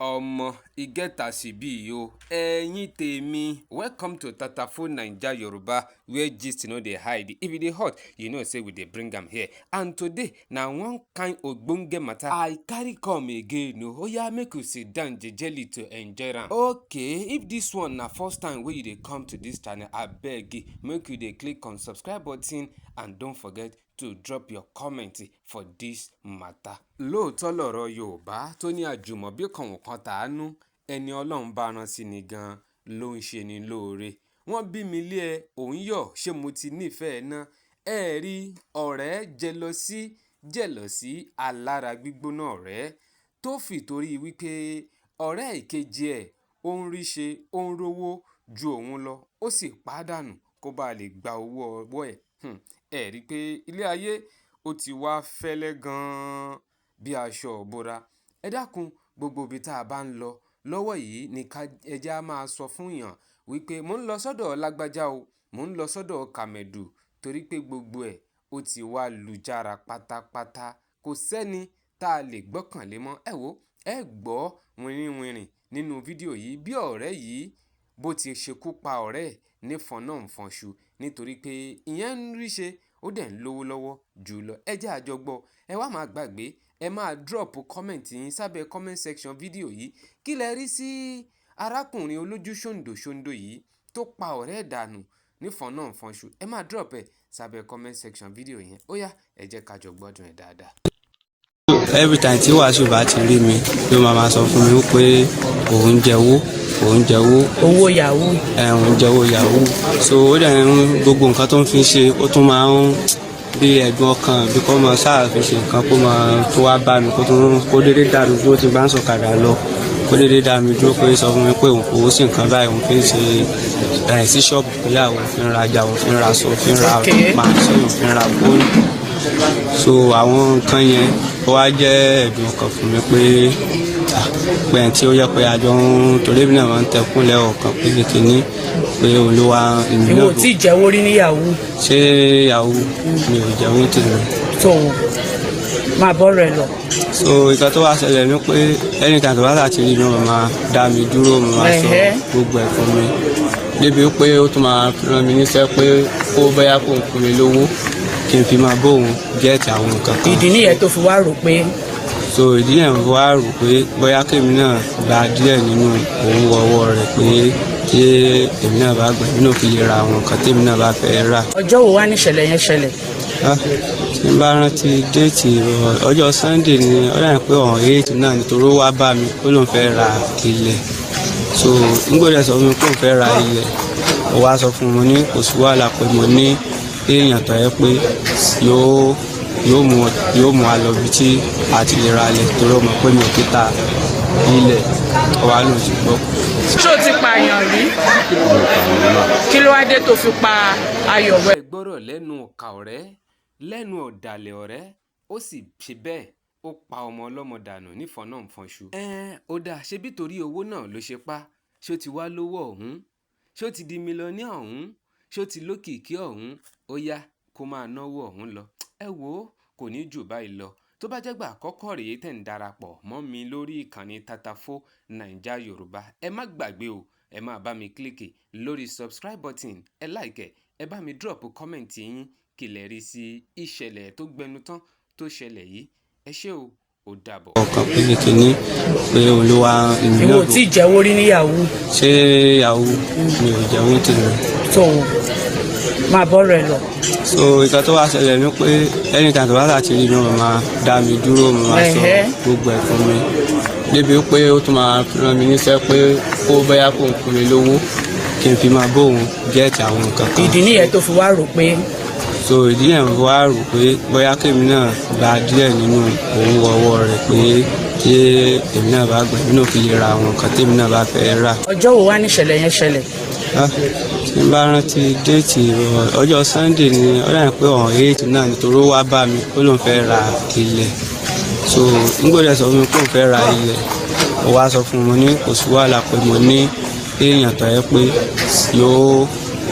Omo, e get as e be o. Ẹ̀yin tèmi, welcome to Tatafo Naija Yoruba, where gist no dey hide. If e dey hot, you know say we dey bring am here. And today na one kind ogbonge matter I carry come again o. Oya, make you sit down jejely to enjoy am. Okay, if this one na first time wey you dey come to this channel, abeg, make you dey click on subscribe button and don't forget to drop your comment for this matter. Lóòótọ́ lọ̀rọ̀ Yorùbá tó ní àjùmọ̀bí kan ò kan tàánú, ẹni Ọlọ́run bá rán sí ni gan ló ń ṣe ni lóore. Wọ́n bí mi lé ẹ, òun yọ̀, ṣé mo ti nífẹ̀ẹ́ ná? Ẹ rí ọ̀rẹ́ jealousy, jealousy alára gbígbóná, ọ̀rẹ́ tó fi torí wípé ọ̀rẹ́ ìkejì ẹ̀ ó ń rí ṣe, ó ń rówó ju òun lọ, ó sì pàdánù kó bá lè gba owó ọwọ́ ẹ̀. Ẹ rí i pé ilé ayé ó ti wá fẹ́lẹ́ gan-an bí aṣọ ìbora. Ẹ dákun, gbogbo ibi tá a bá ń lọ lọ́wọ́ yìí ní ká ẹ jẹ́ á máa sọ fún èèyàn wípé mò ń lọ sọ́dọ̀ lágbájá o, mò ń lọ sọ́dọ̀ kàmẹ̀dù, torí pé gbogbo ẹ̀ ó ti wá lùjára pátápátá. Kò sẹ́ni tá a lè gbọ́kànlé mọ́. Ẹ wo, ẹ gbọ́ wìnrìnwìnrìn nínú fídíò yìí bí ọ̀rẹ́ yìí bó ti ṣekú pa ọ̀rẹ́ ẹ̀ nífọ̀nà-ǹfọ̀ṣù nítorí pé ìyẹn ń rí ṣe, ó dẹ̀ ń lówó lọ́wọ́ jù lọ. Ẹ jẹ́ a jọ gbọ́. Ẹ wá máa gbàgbé, ẹ máa drop comment yín sábẹ́ comment section fídíò yìí. Kí lẹ rí sí arákùnrin olójú ṣòǹdò ṣòǹdò yìí tó pa ọ̀rẹ́ ẹ̀ dànù nífọ̀nà-ǹfọ̀ṣù? Ẹ máa drop ẹ̀ sábẹ́ comment section fídíò yẹn. Ó yá, ẹ jẹ́ ká jọ gbádùn ẹ̀ dáadáa. Every time tí Wàsíù bá ti rí mi ló máa sọ fún mi pé òun jẹ́wó, òun jẹ́wó. Owó yahoo. Ẹ, òun jẹ́wó yahoo. So ó dẹ̀ ń gbogbo nǹkan tó ń fi ṣe, ó tún máa ń bí ẹ̀dùn ọkàn, bí kò máa sáà fi ṣe nǹkan, kó máa tó wá bá mi, kó tún kó dédé dá mi dúró tí n bá ń sọ̀kadà lọ, kó dédé dá mi dúró pé sọ fún mi pé òun fowó sí nǹkan báyìí, òun fi ń ṣe ẹ̀ sí ṣọ́ọ̀bù, pé òun fi ń rajà, òun fi ń ra aṣọ, òun fi ń ra machine, òun fi ń ra fóònù. So àwọn nǹkan yẹn, ó wá jẹ́ ẹ̀dùn ọkàn fún mi pé, ah, pé ẹni tí ó yẹ pé àjọ ń torí èmi náà máa ń tẹkùnlẹ̀ ọ̀kan pé kínní pé òun ló wá èmi Ìwọ náà. ò tí ì jẹ́wọ́ rí ní yahoo? Ṣé yahoo? Mi ò jẹ́wọ́ tèmi. Tó máa bọ́rọ̀ ẹ lọ. So nǹkan tó wá ṣẹlẹ̀ ni pé anytime tó bá ṣáà ti rí mi, wọ́n máa dá mi dúró, mo máa sọ gbogbo ẹ̀ fún mi, débi pé ó tún máa rán mi níṣẹ́ pé kó bóyá kó ń fún mi lówó kí n fi máa bóun get àwọn nǹkan kan. Ìdí nìyẹn tó fi wá rò pé So ìdí yẹn fi wá rò pé bóyá kémi náà gba díẹ̀ nínú owó ọwọ́ rẹ̀, pé tí èmi náà bá gbà, èmi náà fi lè ra àwọn nǹkan tèmi náà bá fẹ́ rà. Ọjọ́ wo wá níṣẹ̀lẹ̀ yẹn ṣẹlẹ̀? Ah, tí n bá rántí date, ọjọ́ Sunday ni. Ó dàbí pé ọ̀hún 8 náà, nítorí ó wá bá mi, ó lóun fẹ́ ra ilẹ̀. So nígbà sọ fún mi pé òun fẹ́ ra ilẹ̀, ó wá sọ fún mi ní kò sí wàhálà, pé mo ní èèyàn tó yẹ pé yóò mú wa lọ bí tí a ti lè ra ilẹ̀, torí ó mọ̀ pé mi ò kí ta ilẹ̀. Ó wá lóun ti gbọ́. Ṣé o ti pààyàn rí? Kí ló wá dé tó fi pa Ayọ̀wẹ́? Ẹ gbọ́rọ̀ lẹ́nu ọ̀kà ọ̀rẹ́, lẹ́nu ọ̀dàlẹ̀ ọ̀rẹ́, ó sì ṣe bẹ́ẹ̀, ó pa ọmọ ọlọ́mọ dànù nífọ̀nà-ǹfọ̀ṣù. Ẹ ó dáa, ṣebí torí owó náà ló ṣe pa? Ṣé ó ti wá lówó ọ̀hún? Ṣé ó ti di millionaire ọ̀hún? Ṣé ó ti lókìkí ọ̀hún? Ó yá, kó máa náwó ọ̀hún lọ. Ẹ wò ó, kò ní jù báyìí lọ. Tó bá jẹ́ gbà àkọ́kọ́ rèé tẹ̀ ń darapọ̀ mọ́ mi lórí ìkànnì Tatafo Naija Yorùbá, ẹ má gbàgbé o, ẹ máa bá mi click lórí subscribe button, ẹ like, ẹ bá mi drop comment yín. Kí lẹ rí sí ìṣẹ̀lẹ̀ tó gbẹnu tán tó ṣẹlẹ̀ yìí? Ẹ ṣé o, ó dàbọ̀. Ọkàn pé kínní pé òun ló wá èmi Ìwọ náà. ò tí ì jẹ́wọ́ rí ní yahoo? Ṣé yahoo? Mi ò jẹ́wọ́ tèmi. Tó máa bọ́rọ̀ ẹ lọ. So nǹkan tó wá ṣẹlẹ̀ ni pé anytime tó bá ṣáà ti rí mi, wọ́n máa dá mi dúró, mo máa sọ gbogbo ẹ̀ fún mi, débi pé ó tún máa rán mi níṣẹ́ pé kó bóyá kó ń fún mi lówó kí n fi máa bóun get àwọn nǹkan kan. Ìdí nìyẹn tó fi wá rò pé So ìdí yẹn fi wá rò pé bóyá kémi náà gba díẹ̀ nínú owó ọwọ́ rẹ̀, pé tí èmi náà bá gbà, èmi náà fi lè ra àwọn nǹkan tèmi náà bá fẹ́ rà. Ọjọ́ wo wá níṣẹ̀lẹ̀ yẹn ṣẹlẹ̀? Ah, tí n bá rántí date, ọjọ́ Sunday ni. Ó dàbí pé ọ̀hún 8 náà, nítorí ó wá bá mi, ó lóun fẹ́ ra ilẹ̀. So nígbà sọ fún mi pé òun fẹ́ ra ilẹ̀, ó wá sọ fún mi ní kò sí wàhálà, pé mo ní èèyàn tó yẹ pé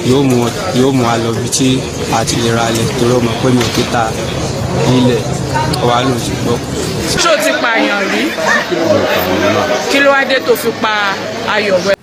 yóò mú wa lọ bí tí a ti lè ra ilẹ̀, torí ó mọ̀ pé mi ò kí ta ilẹ̀. Ó wá lóun ti gbọ́. Ṣé o ti pààyàn? pààyàn rí? Mi ò pààyàn rí mà. Kí ló wá dé tó fi pa Ayọ̀ wẹ?